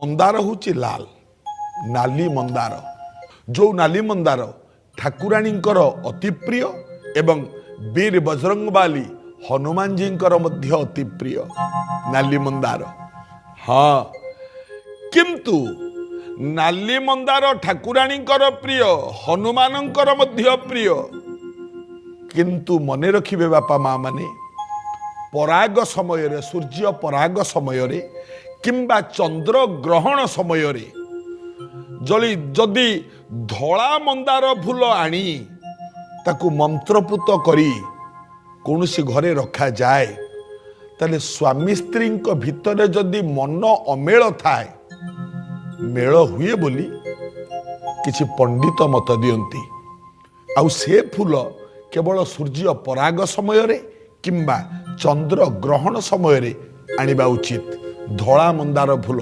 ମନ୍ଦାର ହେଉଛି ଲାଲ, ନାଲି ମନ୍ଦାର। ଯେଉଁ ନାଲି ମନ୍ଦାର ଠାକୁରାଣୀଙ୍କର ଅତି ପ୍ରିୟ ଏବଂ ବୀର ବଜରଙ୍ଗବାଲି ହନୁମାନଜୀଙ୍କର ମଧ୍ୟ ଅତି ପ୍ରିୟ ନାଲି ମନ୍ଦାର। ହଁ, କିନ୍ତୁ ନାଲି ମନ୍ଦାର ଠାକୁରାଣୀଙ୍କର ପ୍ରିୟ, ହନୁମାନଙ୍କର ମଧ୍ୟ ପ୍ରିୟ, କିନ୍ତୁ ମନେ ରଖିବେ ବାପା ମା ମାନେ, ପରାଗ ସମୟରେ, ସୂର୍ଯ୍ୟ ପରାଗ ସମୟରେ କିମ୍ବା ଚନ୍ଦ୍ର ଗ୍ରହଣ ସମୟରେ ଯଦି ଧଳା ମନ୍ଦାର ଫୁଲ ଆଣି ତାକୁ ମନ୍ତ୍ରପୁତ କରି କୌଣସି ଘରେ ରଖାଯାଏ, ତାହେଲେ ସ୍ୱାମୀ ସ୍ତ୍ରୀଙ୍କ ଭିତରେ ଯଦି ମନ ଅମେଳ ଥାଏ, ମେଳ ହୁଏ ବୋଲି କିଛି ପଣ୍ଡିତ ମତ ଦିଅନ୍ତି। ଆଉ ସେ ଫୁଲ କେବଳ ସୂର୍ଯ୍ୟ ପରାଗ ସମୟରେ କିମ୍ବା ଚନ୍ଦ୍ର ଗ୍ରହଣ ସମୟରେ ଆଣିବା ଉଚିତ, ଧଳା ମନ୍ଦାର ଫୁଲ।